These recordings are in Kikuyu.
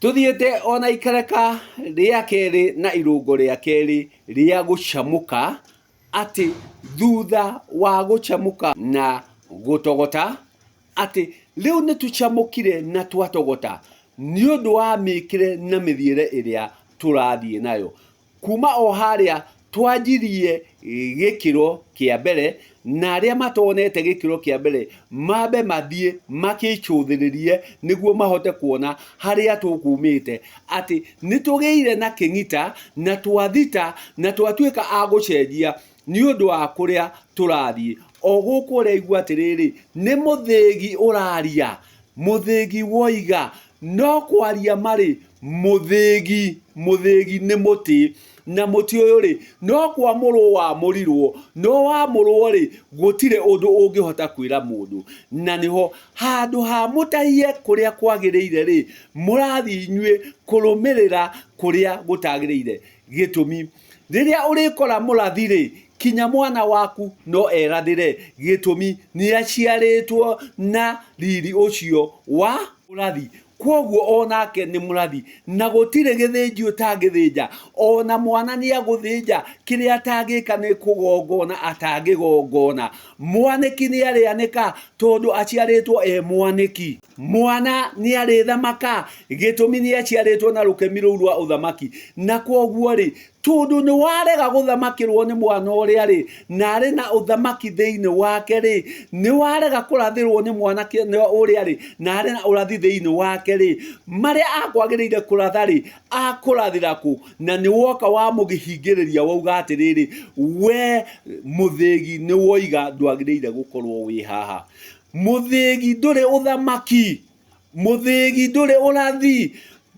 Tũthiĩte ona ikereka rĩa kerĩ na irũngo rĩa kerĩ rĩa gũcamũka, atĩ thutha wa gũcamũka na gũtogota, atĩ rĩu nĩ tũcamũkire na twatogota nĩ ũndũ wa mĩkĩre na mĩthiĩre ĩrĩa tũrathiĩ nayo. Kuma o harĩa twanjirie gĩkĩro kĩa mbere, na arĩa matonete gĩkĩro kĩa mbere mambe mathiĩ makĩcũthĩrĩrie nĩguo mahote kuona harĩa tũkumĩte, atĩ nĩ tũgĩire na kĩng'ita na twathita na twatuĩka a gũcenjia nĩ ũndũ wa kũrĩa tũrathiĩ. O gũkũ ũraigua atĩrĩrĩ, nĩ mũthĩgi ũraria, mũthĩgi woiga, no kwaria marĩ mũthĩgi, mũthĩgi nĩ mũtĩ, na mũtĩ ũyũ rĩ, no kwamũrwo wamũrirwo, no wamũrwo rĩ, gũtirĩ ũndũ ũngĩhota kwĩra mũndũ. Na nĩho handũ ha mũtahie kũrĩa kwagĩrĩire rĩ, mũrathiĩ inyuĩ kũrũmĩrĩra kũrĩa gũtagĩrĩire. Gĩtũmi, rĩrĩa ũrĩkora mũrathi-rĩ, kinya mwana waku no erathĩre, gĩtũmi nĩaciarĩtwo na riri ũcio wa ũrathi. Kwoguo o nake nĩ mũrathi, na gũtirĩ gĩthĩnji ũtangĩthĩnja, o na mwana nĩagũthĩnja, kĩrĩa atangĩka nĩ kũgongona atangĩgongona. Mwanĩki nĩarĩanĩka, tondũ aciarĩtwo e mwanĩki. Mwana nĩarĩthamaka, gĩtũmi nĩaciarĩtwo na rũkemi rũu rwa ũthamaki. Na kwoguo-rĩ, tondũ nĩwarega gũthamakĩrwo nĩ mwana ũrĩa-rĩ, na arĩ na ũthamaki thĩinĩ wake-rĩ, nĩwarega kũrathĩrwo nĩ mwanake ũrĩa-rĩ, na arĩ na ũrathi thĩinĩ wake-rĩ, marĩa akwagĩrĩire kũratha-rĩ, akũrathĩra kũ? Na nĩwoka wamũhingĩrĩria wauga atĩrĩrĩ, we mũthĩgi nĩwoiga ndwagĩrĩire gũkorwo wĩ haha. Mũthĩgi ndũrĩ ũthamaki, mũthĩgi ndũrĩ ũrathi,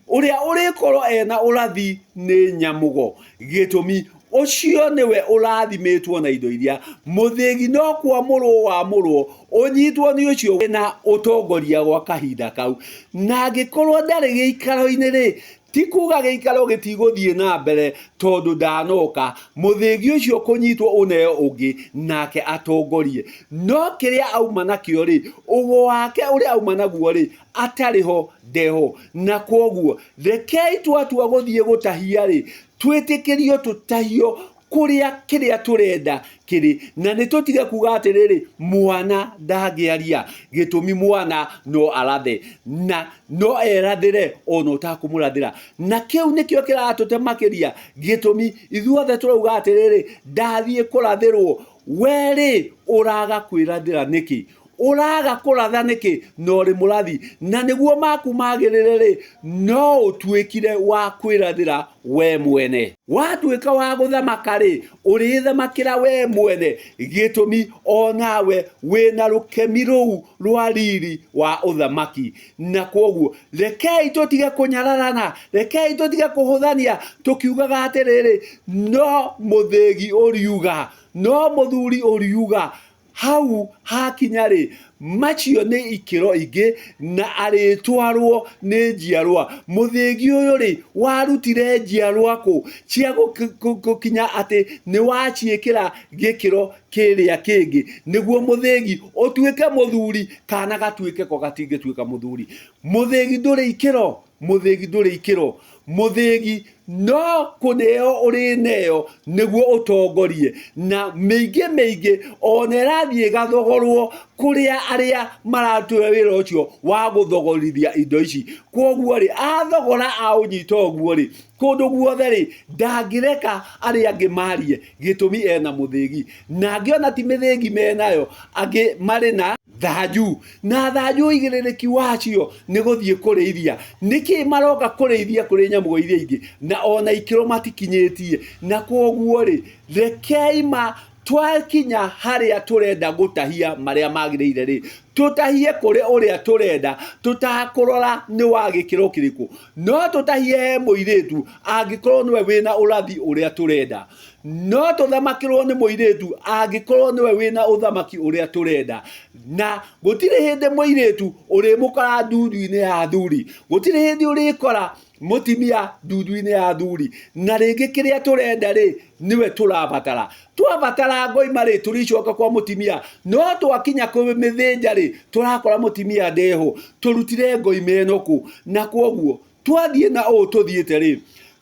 ũrĩa ũrĩkorwo ena ũrathi nĩ nyamũgo. Gĩtũmi, ũcio nĩwe ũrathimĩtwo na indo iria. Mũthĩgi no kwamũrwo wamũrwo, ũnyitwo nĩ ũcio wĩna ũtongoria gwa kahinda kau. Na angĩkorwo ndarĩ gĩikaro-inĩ rĩ, Ti kuuga gĩikaro gĩtigũthiĩ na mbere tondũ ndanoka, mũthĩgi ũcio kũnyitwo ũneo ũngĩ nake atongorie. No kĩrĩa auma nakĩo-rĩ, ũgo wake ũrĩa auma naguo-rĩ, atarĩ ho ndeho. Na kwoguo, rekei twatua gũthiĩ gũtahia-rĩ, twĩtĩkĩrio tũtahio kũrĩa kĩrĩa tũrenda kĩrĩ na nĩ tũtige kuga atĩrĩrĩ mwana ndangĩaria gĩtũmi mwana no arathe na no erathĩre ona ũtakũmũrathĩra na kĩu nĩkĩo kĩratũte makĩria gĩtũmi ithuothe tũrauga atĩrĩrĩ ndathiĩ kũrathĩrwo werĩ ũraga kwĩrathĩra nĩkĩ Ũraga kũratha nĩkĩ na ũrĩ mũrathi? Na nĩguo maku magĩrĩre-rĩ, no ũtuĩkire wa kwĩrathĩra wee mwene. Watuĩka wa gũthamaka-rĩ, ũrĩĩthamakĩra wee mwene, gĩtũmi o nawe wĩ na rũkemi rũu rwa riri wa ũthamaki. Na kwoguo, rekei tũtige kũnyararana, rekei tũtige kũhũthania, tũkiugaga atĩrĩrĩ, no mũthĩgi ũriuga, no mũthuri ũriuga, Hau hakinya-rĩ, macio nĩ ikĩro ingĩ na arĩtwarwo nĩ njiarwa. Mũthĩgi ũyũ-rĩ, warutire njiarwa kũ cia gũkinya atĩ nĩ waciĩkĩra gĩkĩro kĩrĩa kĩngĩ nĩguo mũthĩgi ũtuĩke mũthuri, kana gatuĩke ko gatingĩtuĩka mũthuri. Mũthĩgi ndũrĩ ikĩro. Mũthĩgi ndũrĩ ikĩro. Mũthĩgi no kũneo ũrĩneo nĩguo ũtongorie. Na mĩingĩ mĩingĩ ona ĩrathiĩ ĩgathogorwo kũrĩa arĩa mararutĩra wĩra ũcio wa gũthogorithia indo ici. Kwoguo rĩ, athogora aũnyita ũguo rĩ, kũndũ guothe rĩ, ndangĩreka arĩa angĩ marie, gĩtũmi ena mũthĩgi. Na angĩ ona ti mĩthĩgi menayo, angĩ marĩ na thanju. Na thanju ũigĩrĩrĩki wacio nĩ gũthiĩ kũrĩithia. Nĩkĩ maroka kũrĩithia kũrĩ nyamũ iria ingĩ na ona ikĩro matikinyĩtie? Na kwoguo rĩ, rekei ma twakinya harĩa tũrenda gũtahia marĩa magĩrĩire rĩ, tũtahie kũrĩ ũrĩa tũrenda tũtakũrora nĩ wa gĩkĩro kĩrĩkũ. No tũtahie he mũirĩtu angĩkorwo nĩwe wĩna ũrathi ũrĩa tũrenda. No tũthamakĩrwo nĩ mũirĩtu angĩkorwo nĩwe wĩna ũthamaki ũrĩa tũrenda. Na gũtirĩ hĩndĩ mũirĩtu ũrĩmũkora ndundu-inĩ ya athuri. Gũtirĩ hĩndĩ ũrĩkora mũtimia ndundu-inĩ ya athuri. Na rĩngĩ kĩrĩa tũrenda rĩ, nĩwe tũrabatara. Twabatara ngoima rĩ, tũrĩcoka kwa mũtimia. No twakinya kũmĩthĩnja rĩ, tũrakora mũtimia ndeho. Tũrutire ngoima ĩno kũ? Na kwoguo... Twathiĩ na ũũ tũthiĩte rĩ,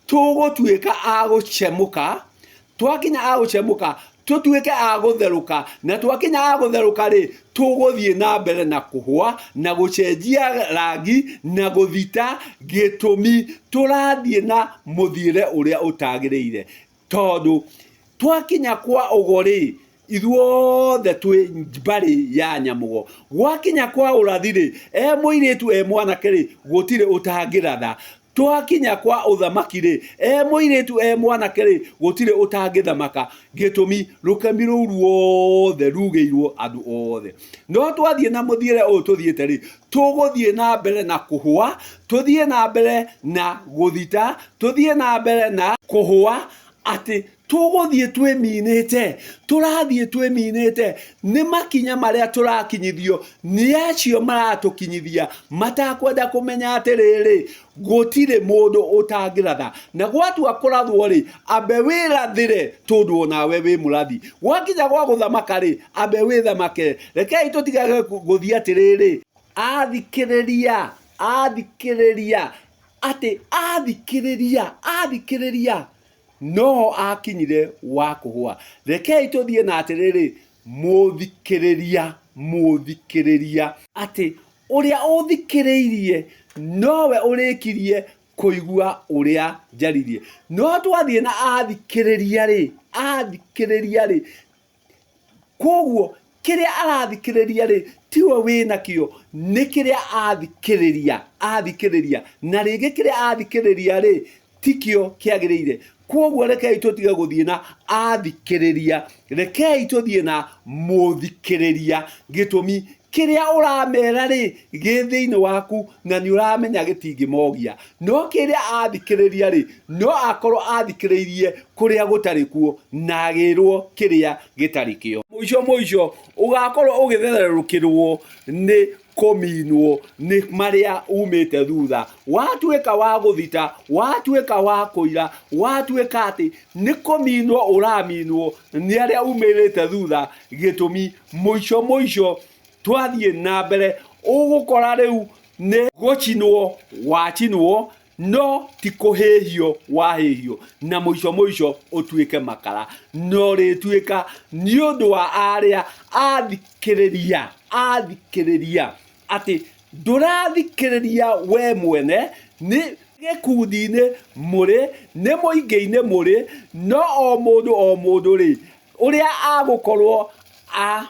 tũgũtuĩka a gũcemũka, twakinya a gũcemũka, tũtuĩke a gũtherũka, na twakinya a gũtherũka rĩ, tũgũthiĩ na mbere na kũhũa, na gũcenjia rangi, na gũthita, gĩtũmi tũrathiĩ na mũthiĩre ũrĩa ũtagĩrĩire. Tondũ twakinya kwa ũgo rĩ, ithuothe twĩ mbarĩ ya nyamũgo. Gwakinya kwa ũrathi rĩ, e mũirĩtu e mwanake rĩ, gũtirĩ ũtangĩratha. Twakinya kwa ũthamaki rĩ, e mũirĩtu e mwanake rĩ, gũtirĩ ũtangĩthamaka. Gĩtũmi, rũkemi rũu ruothe rugĩirwo andũ othe. No twathiĩ na mũthiĩre ũyũ tũthiĩte rĩ, tũgũthiĩ na mbere na kũhũa, tũthiĩ na mbere na gũthita, tũthiĩ na mbere na kũhũa, atĩ tũgũthiĩ twĩminĩte, tũrathiĩ twĩminĩte nĩ makinya marĩa tũrakinyithio nĩ acio maratũkinyithia matakwenda kũmenya atĩrĩrĩ, gũtirĩ mũndũ ũtangĩratha. Na gwatua kũrathwo rĩ, ambe wĩrathĩre tondũ onawe wĩ mũrathi. Gwakinya gwa gũthamaka rĩ, ambe wĩthamake. Rekei tũtigage gũthiĩ atĩrĩrĩ, athikĩrĩria, athikĩrĩria, atĩ athikĩrĩria, athikĩrĩria, noho akinyire wa kũhũa. Rekei tũthiĩ na atĩrĩrĩ, mũthikĩrĩria, mũthikĩrĩria, atĩ ũrĩa ũthikĩrĩirie nowe ũrĩkirie kũigua ũrĩa njaririe. No twathiĩ na athikĩrĩria rĩ, athikĩrĩria rĩ, koguo kĩrĩa arathikĩrĩria rĩ, tiwe wĩnakĩo, nĩ kĩrĩa athikĩrĩria, athikĩrĩria. Na rĩngĩ kĩrĩa athikĩrĩria rĩ, tikĩo kĩagĩrĩire. Koguo rekei tũtige gũthiĩ na athikĩrĩria, rekei tũthiĩ na mũthikĩrĩria. Gĩtũmi, kĩrĩa ũramera rĩ, gĩ thĩinĩ waku na nĩ ũramenya gĩtingĩmogia. No kĩrĩa athikĩrĩria rĩ, no akorwo athikĩrĩirie kũrĩa gũtarĩ kuo na agĩrwo kĩrĩa gĩtarĩ kĩo. Mũico mũico ũgakorwo ũgĩthererũkĩrwo nĩ kũminwo nĩ marĩa umĩte thutha. Watuĩka wa gũthita, watuĩka wa kũira, watuĩka atĩ nĩ kũminwo ũraminwo nĩ arĩa umĩrĩte thutha. Gĩtũmi mũico mũico twathiĩ na mbere ũgũkora rĩu nĩ gũcinwo wacinwo no ti kũhĩhio wahĩhio, na mũico mũico ũtuĩke makara. Na ũrĩtuĩka nĩ ũndũ wa arĩa athikĩrĩria, athikĩrĩria, atĩ ndũrathikĩrĩria we mwene, nĩ gĩkundi-inĩ mũrĩ, nĩ mũingĩ-inĩ mũrĩ, no o mũndũ o mũndũ rĩ, ũrĩa agũkorwo a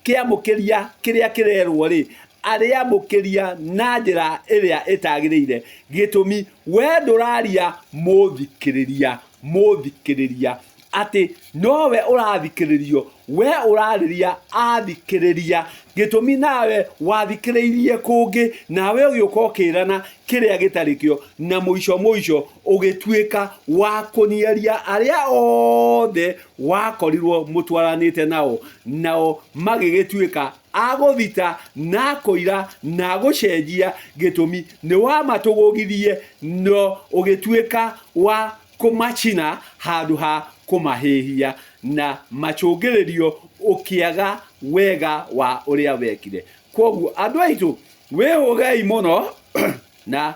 kĩamũkĩria kĩrĩa kĩrerwo rĩ, arĩamũkĩria na njĩra ĩrĩa ĩtagĩrĩire. Gĩtũmi, we ndũraria mũthikĩrĩria, mũthikĩrĩria, atĩ nowe ũrathikĩrĩrio, we ũrarĩria athikĩrĩria. Gĩtũmi nawe wathikĩrĩirie kũngĩ, nawe ũgĩũka ũkĩrana kĩrĩa gĩtarĩ kĩo, na mũico mũico ũgĩtuĩka wa kũniaria arĩa othe wakorirwo mũtwaranĩte nao, nao magĩgĩtuĩka a gũthita na kũira na gũcenjia, gĩtũmi nĩ wamatũgũgirie no ũgĩtuĩka wa kũmacina handũ ha kũmahĩhia, na macũngĩrĩrio ũkĩaga wega wa ũrĩa wekire. Kwoguo andũ aitũ, wĩhũgei mũno na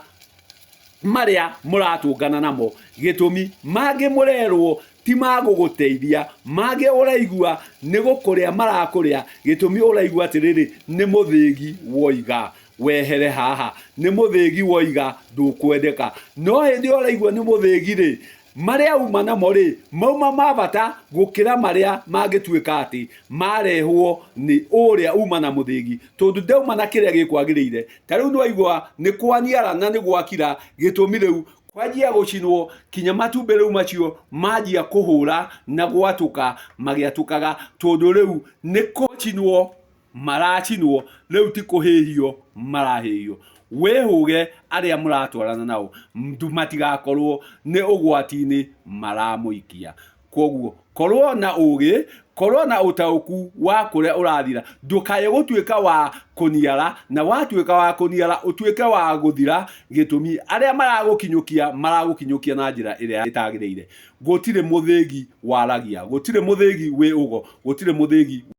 marĩa mũratũngana namo, gĩtũmi mangĩ mũrerwo ti ma gũgũteithia, mangĩ ũraigua nĩ gũkũrĩa marakũrĩa, gĩtũmi ũraigua atĩrĩrĩ, nĩ mũthĩgi woiga wehere haha, nĩ mũthĩgi woiga ndũkwendeka. No hĩndĩ ĩyo ũraigua nĩ mũthĩgi rĩ, marĩa uma namo rĩ, mauma ma bata gũkĩra marĩa mangĩtuĩka atĩ marehwo nĩ ũrĩa uma na mũthĩgi, tondũ ndauma na kĩrĩa gĩkwagĩrĩire. Ta rĩu nĩwaigua nĩ kwaniara na nĩ gwakira, gĩtũmi rĩu kwanjia gũcinwo kinya matumbĩ rĩu macio manjia kũhũra na gwatũka magĩatũkaga, tondũ rĩu nĩ kũcinwo maracinwo, rĩu ti kũhĩhio marahĩhio. Wĩhũge arĩa mũratwarana nao matigakorwo nĩ ũgwati-inĩ maramũikia. Kwoguo korwo na ũgĩ, korwo na ũtaũku wa kũrĩa ũrathira, ndũkae gũtuĩka wa kũniara, na watuĩka wa kũniara ũtuĩke wa gũthira, gĩtũmi arĩa maragũkinyũkia maragũkinyũkia na njĩra ĩrĩa ĩtagĩrĩire. Gũtirĩ mũthĩgi waragia, gũtirĩ mũthĩgi wĩ ũgo, gũtirĩ mũthĩgi.